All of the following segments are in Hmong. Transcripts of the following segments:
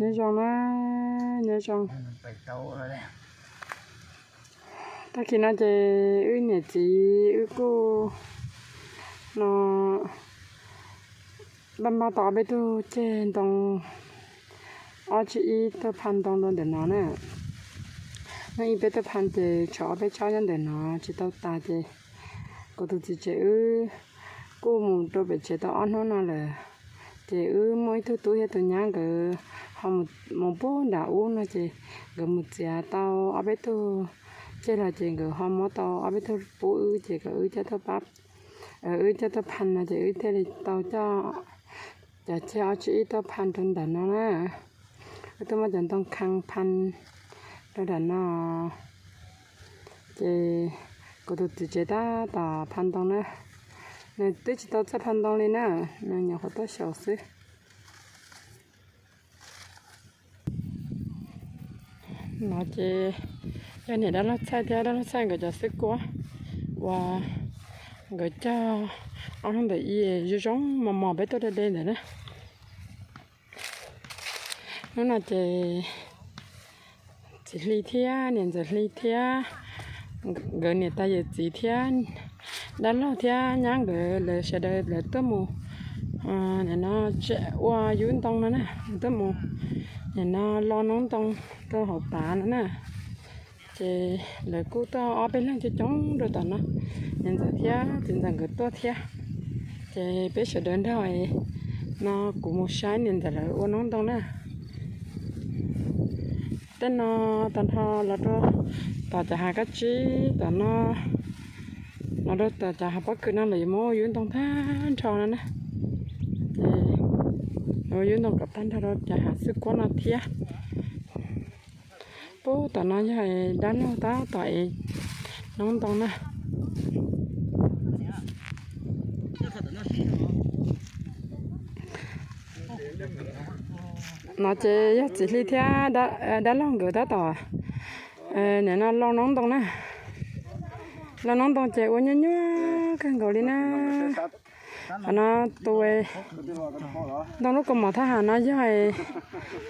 Nyob zoo na, nyob zoo. Tag kis no ces wb niam txiv wb kuj no npaj npaj tau ob peb tug ceg ntoo, ob tsib ib tuaj phaj ntoo rau ntawm no na. Hnub ib peb tuaj phaj ces tshuav ob peb tsob nyob ntawm no tsis tau tas ces kuv tus txiv tsev wb kuj mus rau pem tsev tau ob hnub no lawm. Ces wb muaj ib tug tub thiab tus nyab nkawd ho mus pub nram ub no ces nkawd mus txiav tau ob peb tug ceg los ces nkawd ho muab tau ob peb tug pub wb ces kom wb coj tuaj pab, wb coj tuaj phaj no ces wb thiaj li tau coj cov ceg ob tsib ib tuaj phaj rau ntawm no na. Wb tuaj muab cov ntoo khee phaj rau nram no. Ces kuv tus txiv tsev tab tom phaj ntoo na, nws twb tsis tau txawj phaj ntoo li na, nws nyuam qhuav tuaj xyaum xwb. No ces yog niam dab laug Txhaij thiab dab laug Txhaij nkawd cov xwb kuab uas nkawd cog ob hnub ntawm ib zoo zoo mos mos peb tuaj de de ntawd na. Hnub no ces txiv Hli thiab niam ntxawm Hli thiab nkawd niam tais yawm txiv thiab dab laug thiab nyab nkawd lawv sawv daws lawv tuaj mus nim no ua yub ntoo no na, lawv tuaj mus nim no lo noob ntoo rau hauv pav no na. Ces lawv kuj tuaj ob peb leeg coob coob rau tom no, niam ntxawm thiab txiv ntxawm nkawd tuaj thiab. Ces peb sawv daws nrog no kuv mus saib niam ntxawm lawv ua noob ntoo na. Tej no tag nrho los rau tom cov hav kab tsib tom no, los rau tom cov hav pob kws no lawv yuav muab ua yub ntoo tag nrho no na. Ces ua yub ntoo kom tag nrho rau cov hav xwb kuab no thiab. Pub tom no yog dab laug tab tom ev noob ntoo na. No ces yog txiv Hli thiab dab laug nkawd tab tom nim no lo noob ntoo na. Lo noob ntoo ces ua nyuaj nyuaj kawg nkaus li na. Qhov no tus ntoo lub kaus mom thab ham no yog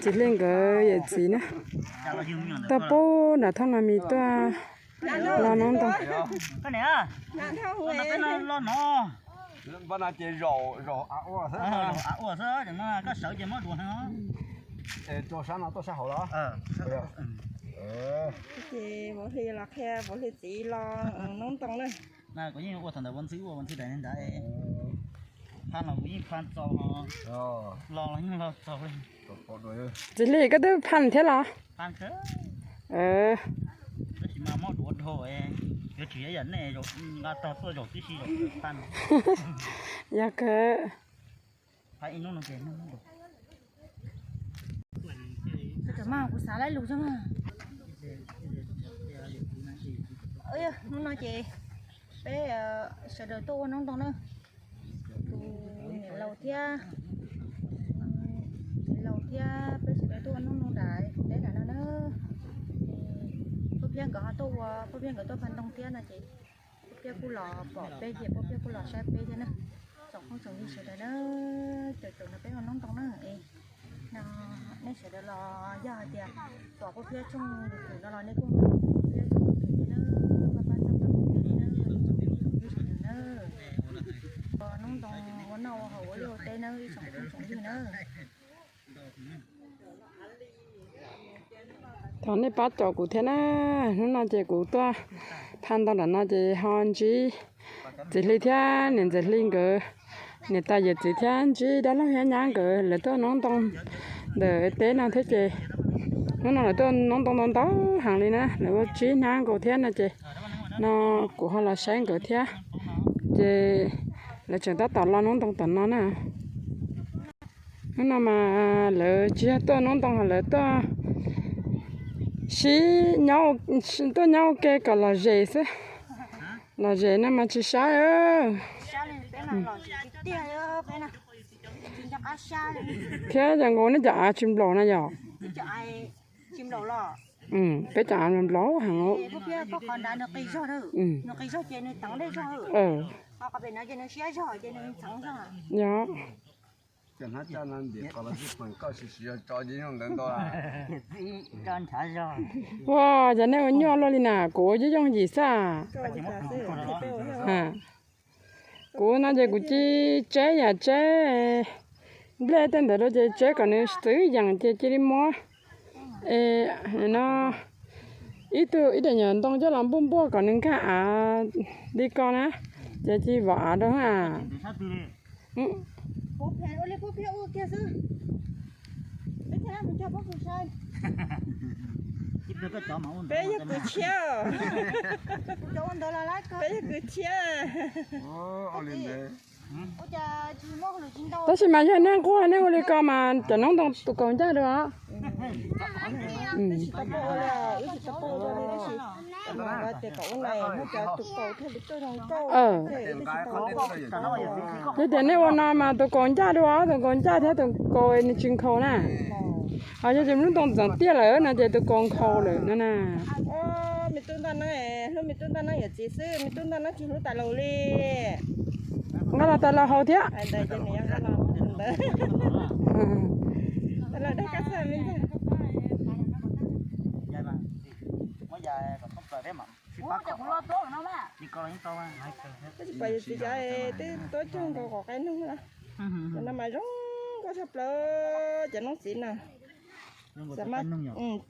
txiv Hli nkawd yawm txiv na. Tuaj pub nram thooj no mis tuaj lo noob ntoo. Ces Vauv Hli los qhia Vauv Hli txiv lo noob ntoo na. Kuv yeej ua thaum ntawd Vauv Ntxwg ua Vauv Ntxwg daim ne ntawd. Phaj los kuv yeej phaj txaus, lo los yeej lo txaus li. Txiv Hli koj twb phaj thiab los? Phaj kawg. Tab sis mas mob duav dhau, yuav tsum yam nej nqa tog tuaj zaum tib si zaum phaj. Yog kawg. Phaj ib hnub no ces hnub no. Kuv xav laib lus xwb mas. Hnub no ces peb sawv daws tuaj ua noob ntoo na. Tus niam laus thiab, niam laus thiab peb sawv daws tuaj ua noob ntoo nram teb nram no na. Pub Phiab nkawd ho tuaj ua, Pub Phiab nkawd tuaj phaj ntoo thiab no ces Pub Phiab kuj los pom peb ces Pub Phiab kuj los saib peb thiab na. Tsoom phooj tsoom ywg sawv daws na, caum caum nrog peb ua noob ntoo na. No nej sawv daws los yog hais tias pom Pub Phiab tshooj YouTube no los nej kuj Pub Phiab tshooj YouTube thiab na, pab pab txhawb nqa Pub Phiab thiab na, tsoom phooj tsoom ywg sawv daws na. Ua noob ntoo ua noj ua haus ua liaj ua teb na ib tsoom phooj tsoom ywg na. Thov nej pab caum kuv thiab na. Hnub no ces kuv tuaj phaj ntoo nram no ces ho ntsib txiv Hli thiab niam ntxawm Hli nkawd niam tais yawm txiv thiab ntsib dab laug thiab nyab nkawd lawv tuaj noob ntoo ntawm teb no thiab ces hnub no lawv tuaj noob ntoo ntau ntau heev li na, lawv ua tsib hnab nkaus thiab no ces no kuv ho los saib nkawd thiab. Ces lawv tseem tab tom lo noob ntoo tom no na. Hnub no mas lawv tsis yog tuaj noob ntoo, lawv tuaj sib, tuaj nyob ua ke kom lom zem xwb. Lom zem no mas tsis saib. Thiab cov nkaus nej cov av tsis nplaum na yom? Peb cov av nplaum heev. Yog. Ua cas nej ua nyuaj luaj li na, kuv ua yooj yim xwb. Kuv no ces kuv cia tseb yam tseb nplej tej ntawd rau ces tseb kom nws txwv yees ces cia li muab no ib tug ib daim nyuag ntoo coj los npuaj npuaj kom nws nkag av li ko na, ces cia li vov av rau a. Peb yog kws tshiab, peb yog kws tshiab. Tab sis mas yog nej nquag nej ua li ko mas cov noob ntoo tus kaus ncaj dua. Yog tias nej ua no mas tus kaus ncaj dua, tus kaus ncaj thiab tus kaus nws tsis nkhaus na. Ho yog tias lub ntoo ntxeev tiaj lawm no ces tus kaus nkhaus lawm no na. Me tub ntaj neeb, hlub me tub ntaj neeb yawm txiv xwb, me tub ntaj neeb tsis hlub tas laus li. Nqa los tas laus haus thiab. Twb tsis pom yawm txiv cov twb tuab cuag nkaus qos qaib nug na. Cov no mas zoo nkauj tshaj plaws cov noob txiv na. Xav mas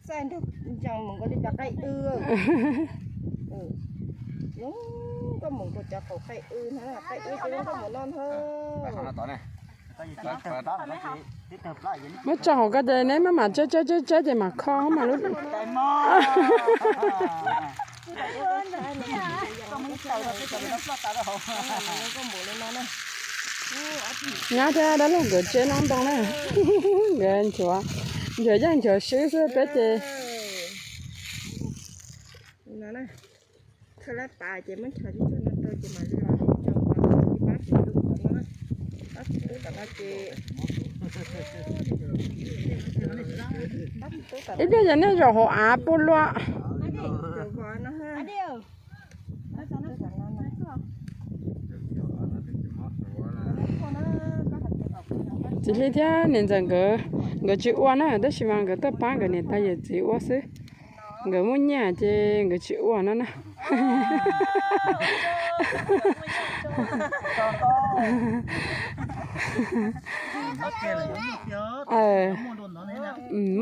txaij nrog ntsees mus nkaus li cov qaib w. Zoo nkauj mus nkaus cov qaib w na, qaib w ces zoo nkauj mus no ntag. Muab tso hauv ko ces neb maj mam tseb tseb tseb tseb ces mam kho mas lub. Nyab thiab dab laug nkawd tseb noob ntoo na. Nkawd nchuav, nchuav yaj nchuav swb xwb peb ces. Ib pliag ces nej zaum hauv av puas luaj. Txiv Hli thiab niam ntxawm nkawd, nkawd tsis ua na, tab sis mas nkawd tuaj pab nkawd niam tais yawm txiv ua xwb. Nkawd muaj nyiaj ces nkawd tsis ua no na.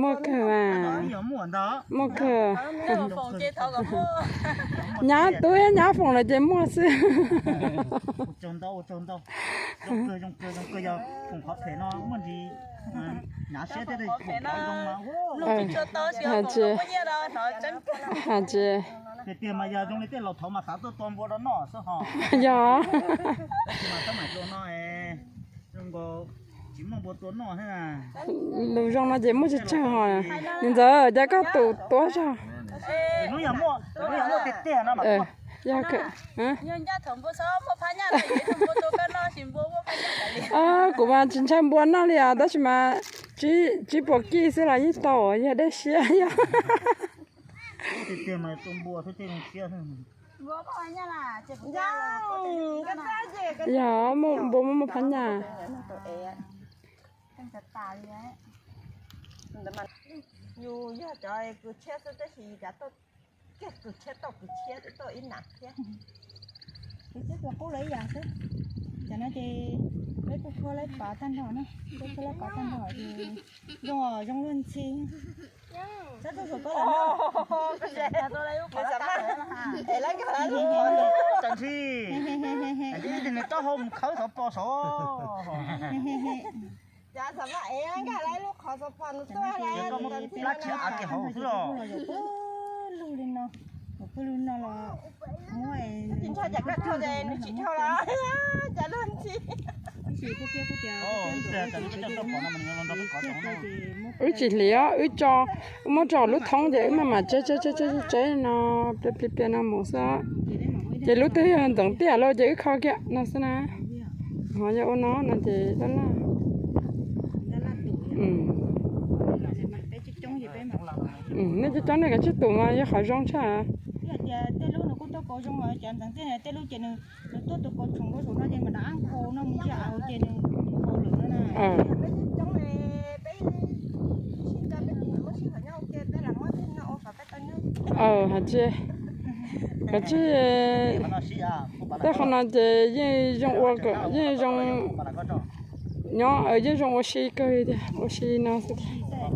Muaj kawg mas, muaj kawg. Nyab tub nyab foom lawm ces muaj xwb. Has tsis, has tsis. Yog. Lus zoo no ces muaj tsawg tsawg ho. Niam ntxawm, cas koj tus tuab zog? Kuv mas tsis ntshai npua noj li os, tab sis mas tsib puas kij xwb los yeej tau, yog dej siab yog. Yog npua muaj muaj phab nyaj. Yus yog cov kws tshiab xwb tab sis yus kav tau kiag kws tshiab tau kws tshiab tau ib nam thiab. Kws tshiab kws qub los ib yam xwb. Tam no ces peb kuj kho laib pov tag nrho na, peb kho laib pov tag nrho ces zoo os zoo luag ntxhi. Sab tug saum koj lawm na. Nws taub hau mus khawb xov pos saud. Koj muab plab tshiab av ke hauv xwb los. Pw lug no los muab wb tsis hliv os, wb tso, wb muab rau lub thoob ces wb maj mam tseb tseb tseb tseb no pliag pliag pliag no mus xwb. Ces lub twg yog ntxeev tiaj lawm ces wb kho kiag no xwb na. Ho yog ua no no ces dab laj. Nej coob coob nej kav tsij tus mas yog qhov zoo tshaj. Tej lub nws kuj tuaj kaus zoo, cov ntxeev tiaj tej lub ces nws tuaj tus kaus tshoo rau saum no ces mas nws ab kaus no mus ntsia av ces nws kaus lawm na. Aw, has tsi, kov tsi, tej qhov no ces yeej zoo ua, yeej zoo nyob, yeej zoo ua si kawg li tiag, ua si no xwb tiag.